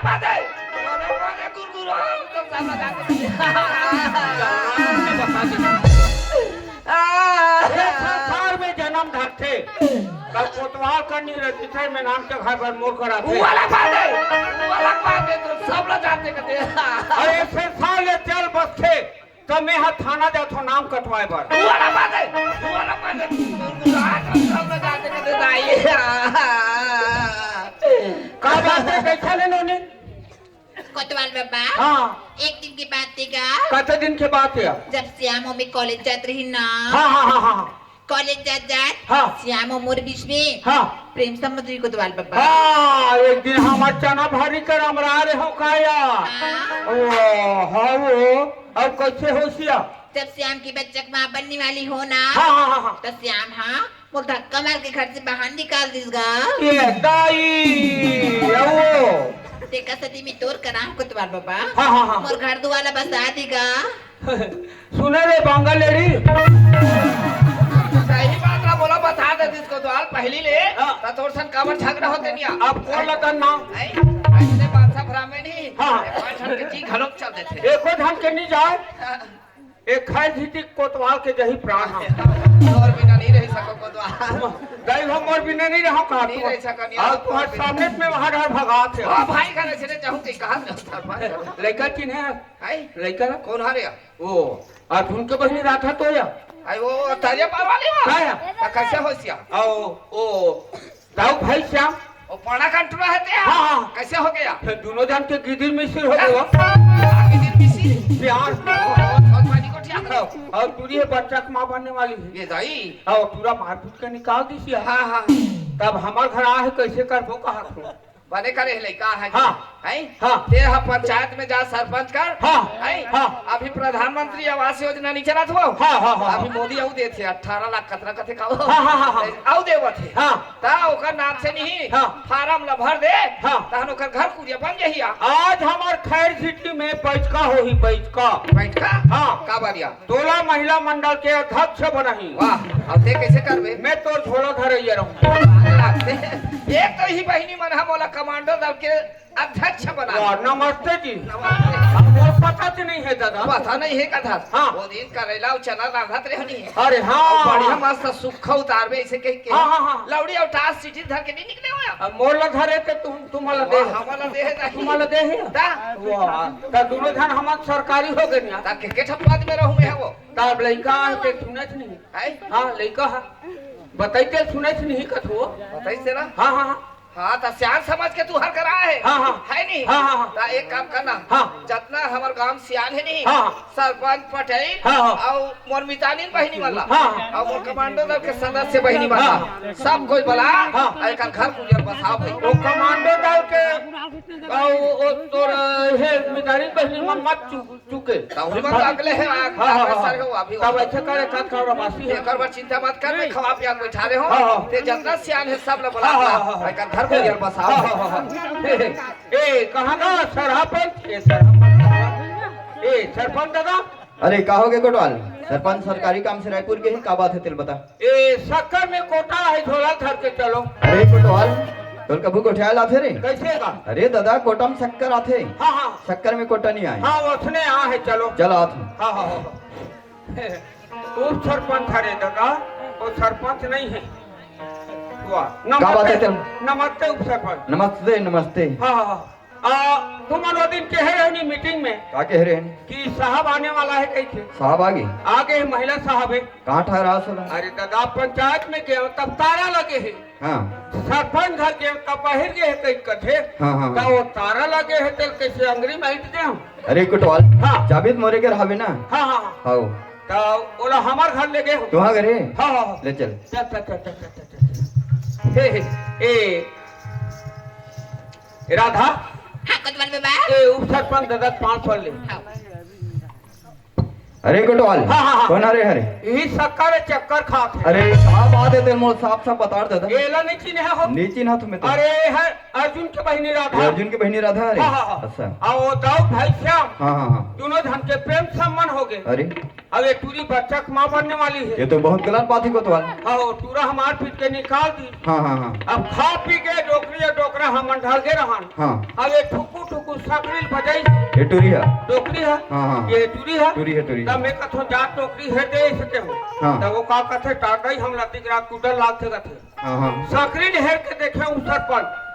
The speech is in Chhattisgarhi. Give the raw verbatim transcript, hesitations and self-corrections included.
बात है। अरे, अरे, गुरगुर, हम तो सब लगा के ए संसार में जन्म धरथे, तब कोतवाल करनी रहती थे, मैं नाम के घर पर मोर कराथे। वो अलग बात है, वो अलग बात है, तो सब लोग जानते करते हैं। अरे, संसार ले चल बसथे, त मैं ह थाना जाथों नाम कटवाए बर। वो वाला बात है, वो वाला बात है। गुरगुरात हम सब लोग जाते करते दाई। का बात है, कैसा ले नोनी? कोतवाल बाबा, हाँ। एक दिन की बात थी गा। कते दिन के बात है? जब श्याम अउ मैं कॉलेज जात रही ना। हाँ, हाँ, हाँ, हाँ। कॉलेज जात जात हाँ। श्याम अउ मोर बीच में हाँ। प्रेम संबंध रही कोतवाल बाबा। हाँ, एक दिन हमर चना भारी कर अमरा रहे हो काया। हाँ। ओ, हाँ वो, अब कैसे होसिया? जब श्याम की बच्चक माँ बनने वाली हो ना, हाँ, हाँ, हाँ, हाँ। तो श्याम हाँ मोर धक्का मार के घर से बाहर निकाल दिस गा। ये दाई, वो। तेकर सेती मैं तोर करा हूँ कोतवाल बाबा। हाँ, हाँ, हाँ। मोर घर दुआला बसा दी गा। सुने रे बांगा लेड़ी। सही बात ना बोला, बता दे दिस कोतवाल पहली ले, हाँ। त तोर सन काबर झगड़ा होते नहीं आ। अब कौन लतन ना? ऐ, ऐसे बादशाह ब्राह्मण ही, हाँ। पाँच ठन के जी घलोक चल देते। एको झन के नहीं जाए। हाँ। एक खाए झिटिक कोतवाल के जही प्राण हम। मोर बिना नहीं रह सको कोतवाल। गई हो मोर बिना नहीं रहो कहा नहीं तू। रह सको, नहीं और रहो तू हर कोतवाल बिना। सामने में वहाँ डर भगात है। ओ भाई घर से जाऊँ के कहा से उतार पाए। लड़का चिन्हे है? आई? लड़का ना? कौन हारे? वो अर्जुन के बहिनी राधा तो या? आई वो तरिया पार वाली हो? हाँ या। तो कैसे हो सिया? आओ, ओ, दाऊ भाई श्याम। ओ पड़ा कंटुरा है ते? हाँ, हाँ। कैसे हो गया? फिर दोनों जन के गिदिर मिसिर हो गया। हाँ, गिदिर मिसिर? प्यार। ओ, बहुत पानी को ठिया। और, और दूरी है बच्चा की माँ बनने वाली है। ये दाई। और पूरा मारपीट के निकाल दी सिया। हाँ, हाँ। तब हमार घर आ है, कैसे करबो कहा तू? बने करे है लइका है हाँ। हैं? हाँ। ते ह पंचायत में जा सरपंच कर। हाँ। हैं? हाँ। अभी प्रधानमंत्री आवास योजना नहीं चलत हो? हाँ, हाँ, हाँ, अभी हाँ। मोदी अउ देथे अठारह लाख कतरा कथे का हो? हाँ, हाँ, हाँ, हाँ। अउ देवत हे। हाँ। त ओकर नाम से नहीं हाँ। फार्म ल भर दे। हाँ। तहन ओकर घर कुरिया बन जही आ। आज हमार खैर सिटी में बैठका होही, बैठका। बैठका? हाँ। का बारिया? तोला महिला मंडल के अध्यक्ष बनही। वाह, अब ते कैसे करबे? मैं तोर झोला धरैया रहूं। अरे लागते। एक तो ही बहिनी मन ह मोला कमांडो दल के अध्यक्ष बना। वाह, नमस्ते जी। नमस्ते। अब मोर पता तो नहीं है दादा। पता नहीं है कथा। हाँ। वो दिन करेला अउ चना रांधत रहनी। अरे हाँ। अउ बढ़िया मस्त सुक्खा उतारबे ऐसे कह के। हाँ, हाँ, हाँ। लौड़ी अउ टास सीटी धर के नहीं निकले हो। अब मोर ला धरे ते तुम, तुम्हारा दे। वाह, हमारा दे नहीं। तुम्हारा दे है? ता? वाह, त दोनों झन हमार सरकारी हो गए ना। ता के, के ठप्पाद में रहूं मैं वो। तब लइका है, ते सुनत नहीं। है? हाँ, लइका है। बताइते सुनत नहीं कथो। बताइते ना? हाँ, हाँ, हाँ। हाँ, त सियान समझ के तू हर करा है। हाँ, हाँ। है नहीं? हाँ, हाँ, हाँ। त एक काम करना। हाँ। जतना हमर गांव सियान है नहीं? हाँ, हाँ। सरपंच पटेल हाँ, हाँ। अउ मोर मितानिन बहिनी मन ला। हाँ, हाँ। अउ मोर कमांडो दल के सदस्य बहिनी मन ला। हाँ। सब कोई बला। हाँ। अउ एकर घर कुरिया बसाव भाई। वो कमांडो दल के, अउ वो तोर हे मितानिन बहिनी मन मत चुप। चुके। त उही मन अगले हे, आ, हाँ, हाँ, हाँ। सर हो, अभी तब ऐसे करे, का खबर बासी है? एकर बर चिंता मत कर, मैं खवा पिया के बैठा रहे हो। हाँ, हाँ। ते जतना सियान है, सब ल बुला हाँ, हाँ, ला। हाँ, हाँ। एकर घर को यार बसाओ। हाँ, हाँ, हाँ, हाँ। ए, ए, कहाँ का सरपंच? ए, सरपंच। ए, सरपंच दादा। अरे, का हो गे कोटवाल? सरपंच सरकारी काम से रायपुर गे हे, का बात है, तेल बता। ए, शक्कर में कोटा है, झोला धर के चलो। अरे कोटवाल, तोर कभू गोठियाल आथे रे? कैसे का? अरे दादा, कोटा में शक्कर आथे। हाँ, हाँ। शक्कर में कोटा नहीं आए। हाँ, ओसने आ है, चलो। चल आत हूँ। हाँ, हाँ, हाँ, हाँ। उप सरपंच हरे दादा, वो सरपंच नहीं है। वाह, का बात है नमस्ते, तेरे? नमस्ते उप सरपंच। नमस्ते, नमस्ते। हाँ, हाँ, हाँ। आ, तुमन वो दिन कहे रहे नी मीटिंग में का कहे रहे? कि साहब आने वाला है कही के। साहब आ गए? आ गए, महिला साहब है। कहाँ ठहरा सला? अरे दादा, पंचायत में गए तब तारा लगे है। हाँ। सरपंच घर गए तब बाहर गए है कही कथे। हाँ, हाँ, तब हाँ। वो तारा लगे है तेल कैसे अंगरी में ईट दे हम? अरे कोटवाल, हाँ। चाबी तो मोरे घर हवे ना? हाँ, हाँ, हाँ। हाँ। तब ओला हमार घर ले गए हो। तुहार घरे? हाँ, हाँ, हाँ। ले चल। चल, चल, चल, चल, चल, चल। हे, हे, ए, ए, राधा। हाँ, कोतवाल बाबा। ए, उप सरपंच दादा पाँच सौ ले। हाँ। अरे कोटवाल, हाँ, हाँ, हाँ। कौन हरे हरे? यही शक्कर है, चक्कर खात है। अरे, का बात है, तेरे मोर साफ साफ बता दे दादा। एला नहीं चिन्हे हो? नहीं चिन्हा तुम्हें तो। अरे, है अर्जुन के बहिनी राधा। ये अर्जुन के बहिनी राधा हरे? हाँ, हाँ, हाँ। अच्छा। आ, वो दाऊ भाई श्याम। हाँ, हाँ, हाँ। दोनों झन के प्रेम संबंध हो गए। अरे। अब ये टूरी बच्चा के माँ बनने वाली है। ये तो बहुत गलत बात है कोतवाल। हाँ, वो टूरा हमार पीट के निकाल दी। हाँ, हाँ, हाँ। अब खा पी के डोकरी और डोकरा हमन ढल के रहन। हाँ। अब ये ठुकू ठुकू सकरी ल बजाइस। ये टूरी ह। डोकरी ह। हाँ, हाँ। ये टूरी ह। टूरी ह, टूरी ह। त मैं कथों, "जा टोकरी हेर दे," अइसे कहों। हाँ। त वो का कथे, "टांगई हम लतिक रात कुदर लागथे," कथे। हाँ, हाँ। सकरी ल हेर के देखे उ सरपंच।